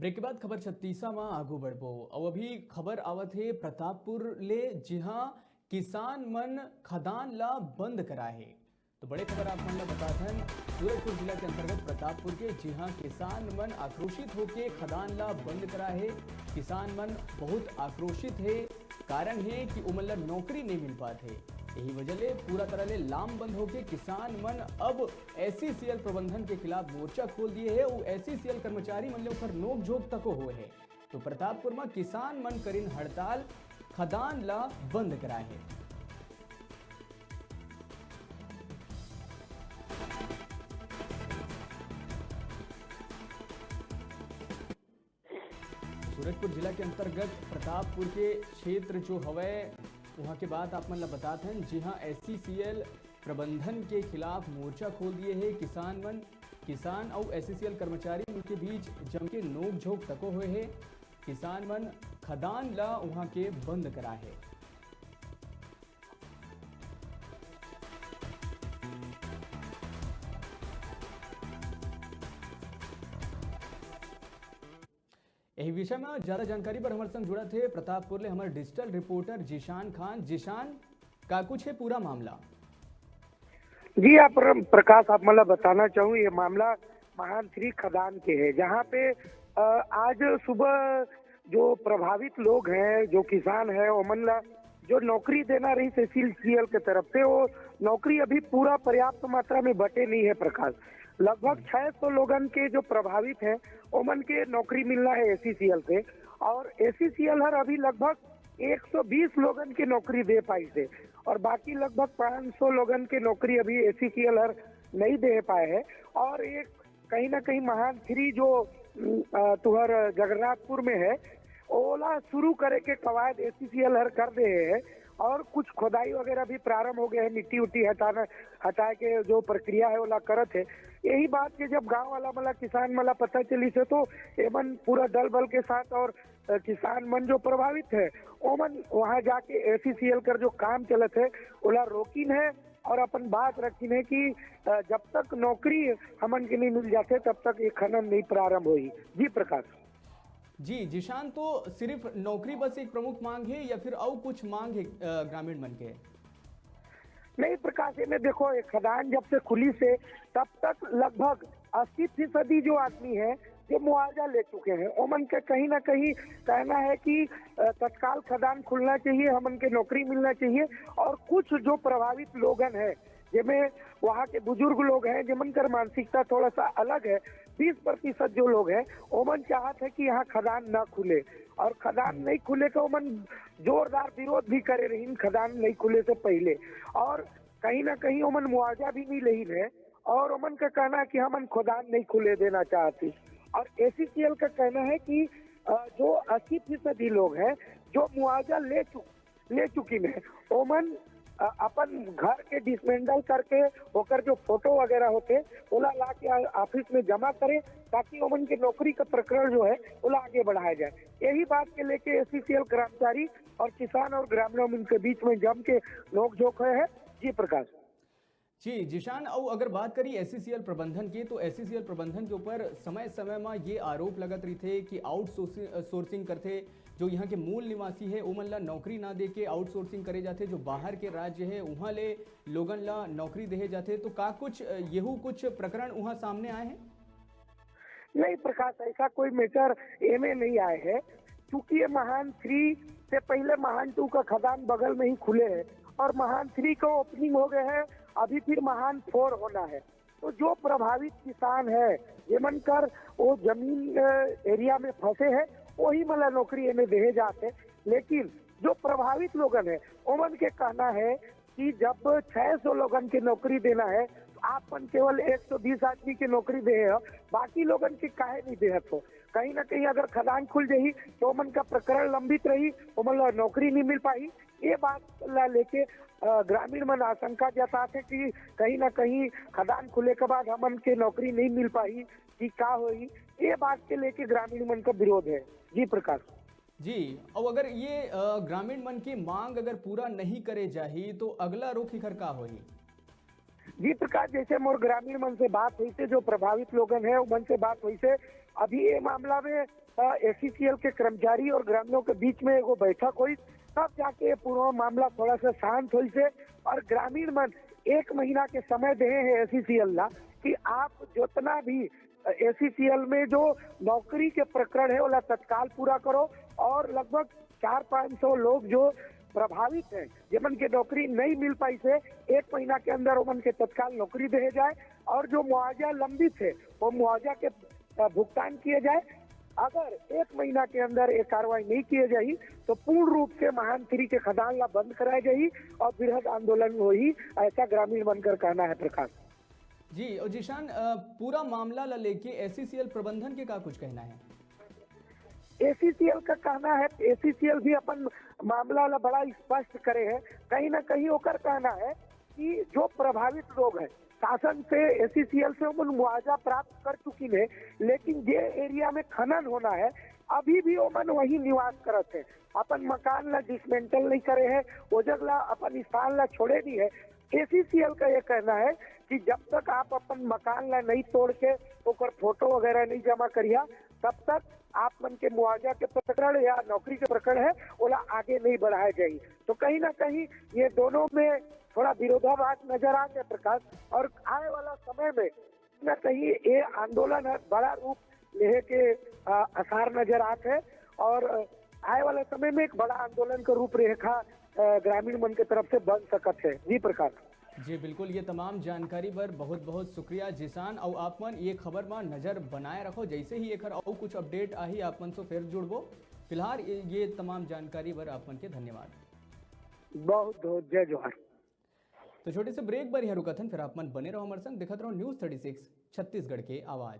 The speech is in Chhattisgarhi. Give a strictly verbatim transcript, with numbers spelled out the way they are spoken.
ब्रेक के बाद खबर छत्तीसा म आगू बढ़बो। अउ अभी खबर आवत हे प्रतापपुर ले, जिहां किसान मन खदान ला बंद कराए हे। तो बड़े खबर आप मन ला बतात हन, सूरजपुर जिला के अंतर्गत प्रतापपुर के, जिहां किसान मन आक्रोशित होके खदान ला बंद कराए हे। किसान मन बहुत आक्रोशित हे, कारण हे कि ओमन ला नौकरी नहीं मिल पात हे। यही वजह ले पूरा तरह ले लामबंद होके किसान मन अब एसईसीएल प्रबंधन के खिलाफ मोर्चा खोल दिए हे। वो एसईसीएल कर्मचारी मन ले ओकर नोकझोंक तको हुए हे। तो प्रतापपुर म किसान मन करिन हड़ताल, खदान ला बंद कराए हे। सूरजपुर जिला के अंतर्गत प्रतापपुर के क्षेत्र जो हवय, वहां के बात आप मन ला बतात हन, जिहां एसईसीएल प्रबंधन के खिलाफ मोर्चा खोल दिए हे किसान मन। किसान अउ एसईसीएल कर्मचारी मन के बीच जम के नोकझोंक तको हुए हे। किसान मन खदान ला उहां के बंद कराए हे। यही विषय में ज्यादा जानकारी बर हमर संग जुड़त हे प्रतापपुर ले हमर डिजिटल रिपोर्टर जीशान खान। जीशान, का कुछ हे पूरा मामला? जी, आप प्र-, प्रकाश, आप मन ला बताना चाहूँ, ये मामला महान थ्री खदान के है, जहाँ पे, अ, आज सुबह जो प्रभावित लोग हैं, जो किसान हैं, ओमन ला जो नौकरी देना रहिस एसईसीएल के तरफ से, वो नौकरी अभी पूरा पर्याप्त मात्रा में बटे नहीं है, प्रकाश। लगभग छह सौ लोगन के जो प्रभावित हैं, ओमन के नौकरी मिलना है एसईसीएल से, और एसईसीएल हर अभी लगभग एक सौ बीस लोगन के नौकरी दे पाइस हे, और बाकी लगभग पाँच सौ लोगन के नौकरी अभी एसईसीएल हर नहीं दे पाए है। और एक कहीं ना कहीं महान थ्री जो, उम, अ, तुहर जगन्नाथपुर में है, ओला शुरू करे के कवायद एसईसीएल हर कर दे है, और कुछ खोदाई वगैरह भी प्रारंभ हो गए हैं, मिट्टी उट्टी हटाना, हटाए के जो प्रक्रिया है, ओला करत है। यही बात के जब गांव वाला मला, किसान मला पता चलिस हे, तो एमन पूरा दल बल के साथ और, अ, किसान मन जो प्रभावित है, ओमन वहां जाके एसईसीएल कर जो काम चलत है, ओला रोकिन है और अपन बात रखिन है कि, अ, जब तक नौकरी हमन के नहीं मिल जाथे, तब तक ये खनन नहीं प्रारंभ होही। जी प्रकाश। जी, जीशान, तो सिर्फ नौकरी बस एक प्रमुख मांग है या फिर अउ कुछ मांग है, अ, ग्रामीण मन के? नहीं प्रकाश, एमे देखो, ये खदान जब से खुलिस हे, तब तक लगभग अस्सी फीसदी जो आदमी है, जो मुआवजा ले चुके हैं, ओमन के कहीं ना कहीं कहना है कि, अ, तत्काल खदान खुलना चाहिए, हमन के नौकरी मिलना चाहिए। और कुछ जो प्रभावित लोगन है, जेमे वहाँ के बुजुर्ग लोग हैं, जेमन कर मानसिकता थोड़ा सा अलग है, बीस प्रतिशत जो लोग हैं, ओमन चाहत है कि यहाँ खदान ना खुले, और खदान नहीं खुले के ओमन जोरदार विरोध भी करे रहिन खदान नहीं खुले से पहले, और कहीं ना कहीं ओमन मुआवजा भी नहीं लेहिन है, और ओमन का कहना है कि हमन खदान नहीं खुले देना चाहती। और एसईसीएल का कहना है कि, अ, जो अस्सी फीसदी लोग हैं, जो मुआवजा ले चुके ले चुकिन हे, ओमन, अ, अपन घर के डिसमेंटल करके ओकर जो फोटो वगैरह होथे, ओला ला के आ-, ऑफिस में जमा करे, ताकि ओमन के नौकरी का प्रकरण जो है, ओला आगे बढ़ाया जाए। यही बात के लेके एसईसीएल कर्मचारी और किसान और ग्रामीणों के बीच में जम के नोकझोंक हुए है। जी प्रकाश। जी, जीशान, अउ अगर बात करी एसईसीएल प्रबंधन के, तो एसईसीएल प्रबंधन के ऊपर समय-समय म ये आरोप लगत रहिथे कि आउटसोर्सिंग, अ, सोर्सिंग करथे, जो यहाँ के मूल निवासी हे, ओमन ला नौकरी ना दे के आउटसोर्सिंग करे जाथे, जो बाहर के राज्य हे, उहाँ ले लोगन ला नौकरी देहे जाथे। तो का कुछ, अ, येहू कुछ प्रकरण उहाँ सामने आए हे? नहीं प्रकाश, ऐसा कोई मैटर एमे नहीं आए है, क्योंकि ये महान थ्री से पहले महान टू का खदान बगल में ही खुले है और महान थ्री का ओपनिंग हो गए है, अभी फिर महान फोर होना है। तो जो प्रभावित किसान है, जेमन कर वो जमीन, अ, एरिया में फंसे है, वही मला नौकरी एमे देहे जाते, लेकिन जो प्रभावित लोगन है, ओमन के कहना है कि जब छह सौ लोगन के नौकरी देना है, तो आप मन केवल एक सौ बीस आदमी के नौकरी देहे हो, बाकी लोगन के काहे नहीं देहत हो? कहीं ना कहीं अगर खदान खुल जाही, तो ओमन का प्रकरण लंबित रही, ओमन ला नौकरी नहीं मिल पाही। ये बात ला लेके, अ, ग्रामीण मन आशंका जताथे कि कहीं ना कहीं खदान खुले के बाद हमन के नौकरी नहीं मिल पाही कि का होही, ये बात के लेके ग्रामीण मन का विरोध है। जी प्रकाश। जी, अउ अगर ये, अ, ग्रामीण मन की मांग अगर पूरा नहीं करे जाही, तो अगला रुख एकर का होही? जी प्रकाश, जैसे मोर ग्रामीण मन से बात होइसे, जो प्रभावित लोगन हे, उमन से बात होइसे, अभी ये मामला में एसईसीएल के कर्मचारी और ग्रामीणों के बीच में एगो बैठक होइस, तब जाके ये पूरा मामला थोड़ा सा शांत होइसे। और ग्रामीण मन एक महीना के समय देहे हे एसईसीएल ला कि आप जितना भी एसईसीएल में जो नौकरी के प्रकरण हे, ओला तत्काल पूरा करो। और लगभग चार पाँच सौ लोग जो प्रभावित हे, जेमन के नौकरी नहीं मिल पाइसे, एक महीना के अंदर ओमन के तत्काल नौकरी देहे जाए और जो मुआवजा लंबित हे, वो मुआवजा के अ, भुगतान किए जाए। अगर एक महीना के अंदर ये कार्रवाई नहीं किए जाही, तो पूर्ण रूप से महान थ्री के खदान ला बंद कराए जाही और बृहद आंदोलन होही, ऐसा ग्रामीण मन कर कहना है, प्रकाश। जी, और जीशान, अ, पूरा मामला ला लेके एसईसीएल प्रबंधन के का कुछ कहना है? एसईसीएल का कहना है, एसईसीएल भी अपन मामला ला बड़ा स्पष्ट करे है। कहीं ना कहीं ओकर कहना है कि जो प्रभावित लोग हैं, शासन से, एसईसीएल से ओमन मुआवजा प्राप्त कर चुकिन है, लेकिन जे एरिया में खनन होना है, अभी भी ओमन वही निवास करत है, अपन मकान ला डिसमेंटल नहीं करे है, वो जगह ला, अपन स्थान ला छोड़े नहीं है। एसईसीएल का ये कहना है कि जब तक आप अपन मकान ला नहीं तोड़ के ओकर फोटो वगैरह नहीं जमा करिया, तब तक आप मन के मुआवजा के प्रकरण या नौकरी के प्रकरण है, ओला आगे नहीं बढ़ाया जाही। तो कहीं ना कहीं ये दोनों में थोड़ा विरोधाभास नजर आत है, प्रकाश। और आए वाला समय में ना कहीं ये आंदोलन है, बड़ा रूप लेहे के, अ, आसार नजर आत है और, अ, आए वाला समय में एक बड़ा आंदोलन का रूप रेखा, अ, ग्रामीण मन के तरफ से बन सकत है। जी प्रकाश। जी बिल्कुल, ये तमाम जानकारी बर बहुत बहुत शुक्रिया जीशान। अउ आप मन ये खबर मा नजर बनाए रखो, जैसे ही एखर अउ कुछ अपडेट आही, आप मन से फिर जुड़बो। फिलहाल ये, ये तमाम जानकारी बर आप मन के धन्यवाद। बहुत बहुत जय जोहार। तो छोटे से ब्रेक बर यहाँ रुकत हन, फिर आप मन बने रहो हमारे संग, देखत रहो न्यूज़ थर्टी सिक्स छत्तीसगढ़ के आवाज़।